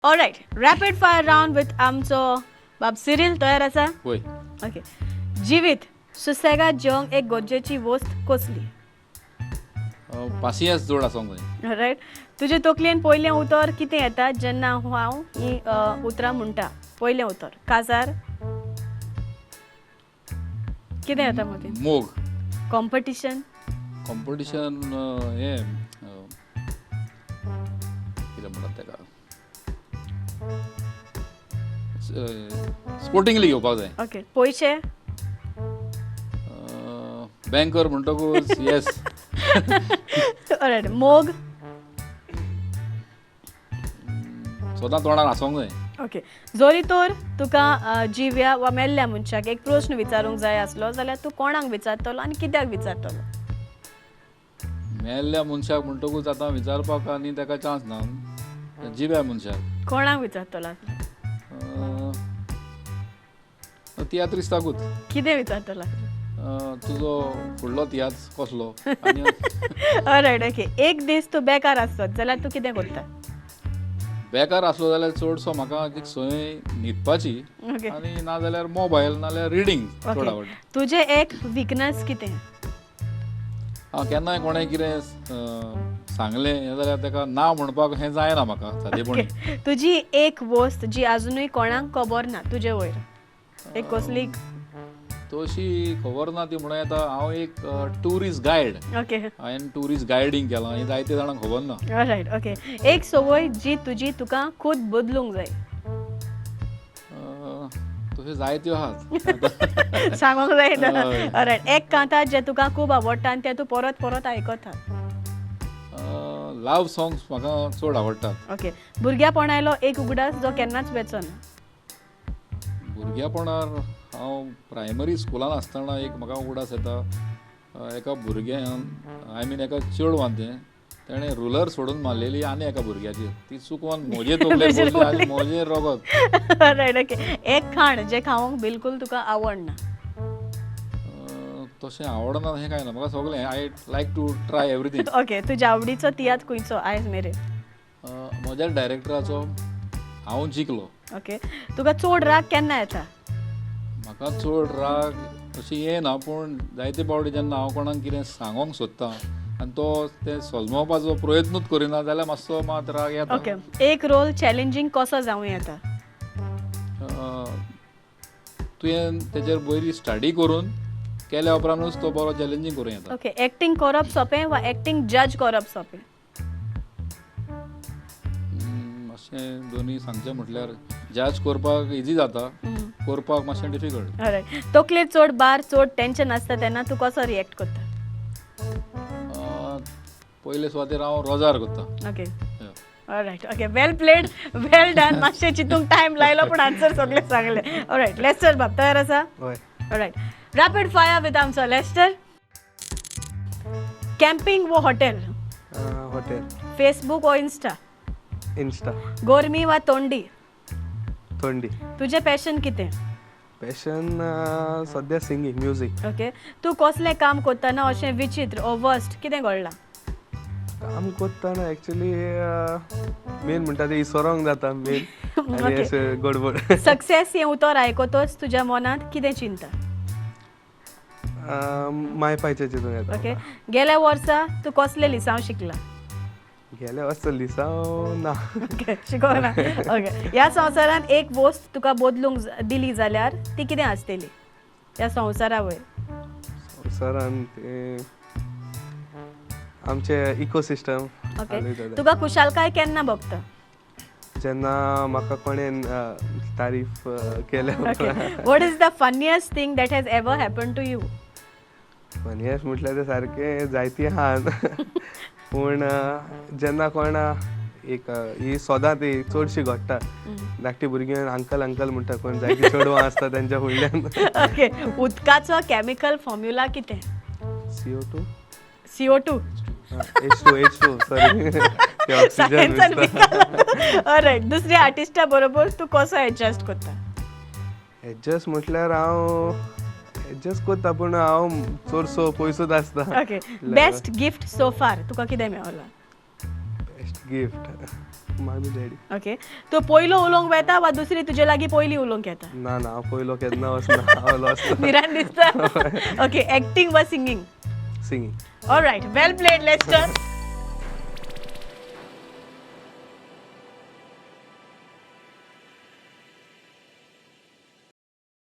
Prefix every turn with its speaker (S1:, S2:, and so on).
S1: Alright, rapid fire round with आमचो बाब सिरील. तयार आसा?
S2: वय.
S1: ओके. जिवीत सुसेगाद जेवंक एक गरजेची वस्त कसली?
S2: पासियेंस जोड आसोंक जाय.
S1: रायट. तुजे तकलेन पयलें उतर कितें येता जेन्ना हांव ही उतरां म्हणटा? पयलें उतर काजार, कितें येता मतीन?
S2: मोग.
S1: कॉम्पिटिशन?
S2: कॉम्पिटिशन हें कितें म्हणटात ताका, स्पोर्टिंगली घेवपाक जाय.
S1: ओके. पयशे?
S2: बँकर म्हणटकूच येस.
S1: रायट. मोग?
S2: सदां तोंडार आसोंक जाय.
S1: ओके. जरी तर तुका जिव्या वा मेल्ल्या मनशाक एक प्रश्न विचारूंक जाय आसलो जाल्यार तूं कोणाक विचारतलो आनी कित्याक विचारतलो?
S2: मेल्ल्या मनशाक म्हणटकूच आतां विचारपाक आनी ताका चान्स ना. जिव्या मनशाक?
S1: कोणाक विचारतलो आसलो?
S2: तियात्रिस्ताकूच.
S1: कितें विचारतलो आसलो?
S2: तुजो फुडलो तियात्र कसलो आनी
S1: रायट, ओके. एक दीस तूं बेकार आसत जाल्यार तूं कितें करता?
S2: बेकार आसलो जाल्यार चडसो म्हाका एक संवय न्हिदपाची आनी नाजाल्यार मोबायल, नाजाल्यार रिडींग चड आवडटा.
S1: तुजें एक विकनस कितें?
S2: हांव केन्नाय कोणें कितें सांगलें हें जाल्यार ताका ना म्हणपाक हें जायना म्हाका सादेपणी.
S1: तुजी एक वस्त जी अजुनूय कोणाक खबर ना तुजे वयर, एक कसली?
S2: तशी खबर ना ती म्हणून येता, हांव एक ट्युरिस्ट गायड. हांवें ट्युरिस्ट गायडींग केलां हें जायते जाणांक खबर ना.
S1: Right, okay. एक संवय जी तुजी तुका खूद बदलूंक जाय?
S2: तशें जायत्यो आहात.
S1: सांगूंक जायना.
S2: हय.
S1: रायट. एक कांतार जें तुका खूब आवडटा आनी तें तूं परत परत आयकता?
S2: लव सॉंग्स म्हाका चड आवडटात.
S1: ओके. भुरग्यापणायलो एक उगडास जो केन्नाच वेचो ना?
S2: भुरग्यापणार हांव प्रायमरी स्कुलान आसतना एक म्हाका उगडास येता, एका भुरग्यान, I mean एका चेडवान, तें तेणें रुलर सोडून मारलेली आनी एका भुरग्याचेर ती चुकोन म्हजे तकलेर
S1: तुजेर
S2: बसली आनी
S1: पडली.
S2: म्हजेर रगत.
S1: Right, okay. एक खाण जें खावंक बिलकूल तुका आवडना?
S2: तशें आवडना हें कांय ना म्हाका. सगळें, I like to try everything.
S1: Okay. तुज्या आवडीचो तियात्र खंयचो आयज मेरेन?
S2: म्हज्या डायरेक्टराचो हांव जिखलो.
S1: ओके. तुका चड राग केन्ना येता?
S2: म्हाका चड राग अशी येना, पूण जायते फावटी जेन्ना हांव कोणाक कितें सांगोंक सोदता आनी तो तें सजमोवपाचो प्रयत्नूच करिना जाल्यार मातसो मात राग येता.
S1: ओके. एक रोल चॅलेंजींग कसो जावं येता?
S2: तुवें तेजेर बरी स्टडी करून केल्या उपरांतूच तो बरो चॅलेंजींग करूं येता.
S1: ओके. एक्टींग करप सोंपें वा एक्टींग जज करप सोंपें?
S2: मातशें दोनूय सांगचें म्हटल्यार जज करपाक इजी जाता, करपाक मातशें डिफिकल्ट.
S1: रायट. तकलेर चड बार, चड टेन्शन आसता तेन्ना तूं कसो रिएक्ट करता?
S2: पयले सुवातेर हांव रोजार करता.
S1: Okay, right, okay. Well played, well done. मातशें चिंतूंक टायम लायलो पूण आन्सर सगळे सांगले. रायट. लेस्टर बाब, तयार आसा?
S3: हय.
S1: रायट. रॅपीड फायर विथ आमचो लेस्टर. कॅम्पिंग वो हॉटेल?
S3: हॉटेल.
S1: फेसबूक वो इन्स्टा?
S3: इन्स्टा.
S1: गोरमी वा तोंडी?
S3: थंडी.
S1: तुजें पॅशन कितें?
S3: पॅशन सद्या सिंगींग, म्युजीक.
S1: ओके. तूं कसलें काम करतना अशें विचित्र ओ वर्स्ट कितें घडलां?
S3: काम करतना एक्चुली मेन म्हणटा ते इसोरोंक जाता मेन आनी अशें गडबड.
S1: सक्सेस हें उतर आयकतच तुज्या मनांत कितें चिंता?
S3: माय पायचें चिंतून येता.
S1: ओके. गेल्या वर्सा तूं कसलें लिसांव शिकला?
S3: गेले वर्सा लिसांव ना.
S1: ओके, शिकोना. ओके. ह्या संवसारांत एक वस्त तुका बदलूंक दिली जाल्यार ती कितें आसतली ह्या संवसारा वयर?
S3: संवसारान ते आमचे इकोसिस्टम.
S1: ओके. तुका खुशालकाय केन्ना भोगता?
S3: जेन्ना म्हाका कोणेन तारीफ केल्या.
S1: Okay. What is the funniest thing that has ever happen to you?
S3: Funniest म्हटल्यार ते सारकें जायती आहात, पूण जेन्ना कोण एक ही सदांच ती चडशी घडटा, धाकटी भुरगीं अंकल अंकल म्हणटा कोण, जायतीं चेडवां आसता तेंच्या फुडल्यान.
S1: ओके. उदकाचो केमिकल फॉर्म्युला कितें?
S3: CO2.
S1: CO2?
S3: H2, H2, sorry, oxygen.
S1: Right. दुसऱ्या आर्टिस्टा बरोबर तूं कसो एडजस्ट करता?
S3: एडजस्ट म्हटल्यार हांव एडजस्ट करता, पूण हांव चडसो पयसूच आसता.
S1: Okay. Best gift so far तुका कितें मेवलां?
S3: Best gift मामी डॅडी.
S1: ओके, तूं पयलो उलोवंक वेता वा दुसरी तुजे लागीं पयलीं उलोवंक येता?
S3: ना ना, हांव पयलो केन्ना वचना, हांव लॉस.
S1: भिरांत दिसता. ओके, एक्टींग वा singing?
S3: Singing.
S1: All right, well played, Lester.